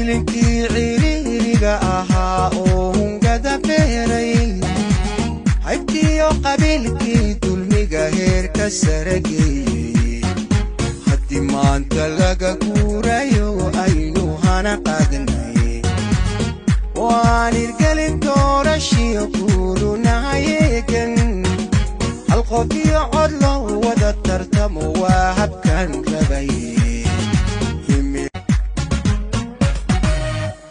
Hilinkii ciriiriga ahaa oo hungada beeray, haybtiyo qabiilkii dulmiga heerka sare geeyey, haddii maanta laga guurayo aynu hana qaadnay, oo aan hirgelin doorashiyo guulunahayeegan, hal qof iyo cod loo wada tartamo waa habkan rabaye.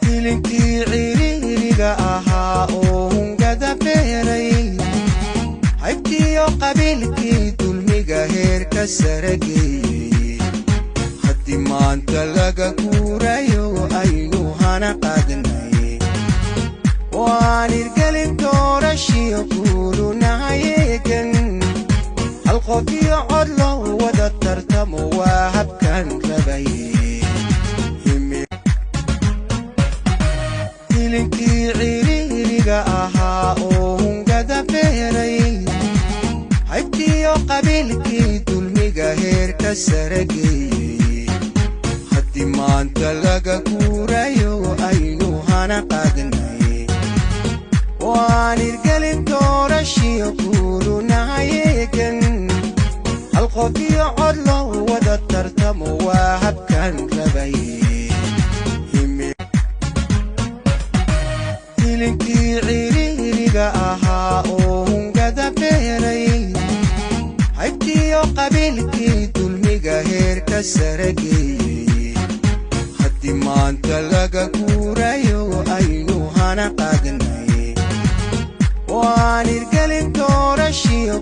Hilinkii ciriiriga ahaa oo hungada beeray, haybtiyo qabiilkii dulmiga heerka sare geeyey, haddii maanta laga guurayo aynu hana qaadnay, oo aan hirgelin doorashiyo guulunahayeegan, hal qof iyo cod loo wada tartamo waa habkan rabaye. Hilinkii ciriiriga ahaa oo hungada beeray, haybtiyo qabiilkii dulmiga heerka sare geeyey, haddii maanta laga guurayo aynu hana qaadnay, oo aan hirgelin doorashiyo guulunahayeegan, hal qof iyo cod loo wada tartamo waa habkan rabaye. Hilinkii ciriiriga ahaa oo hungada beeray, haybtiyo qabiilkii dulmiga heerka sare geeyey, haddii maanta laga guurayo aynu hana qaadnay, oo aan hirgelin doorashiyo.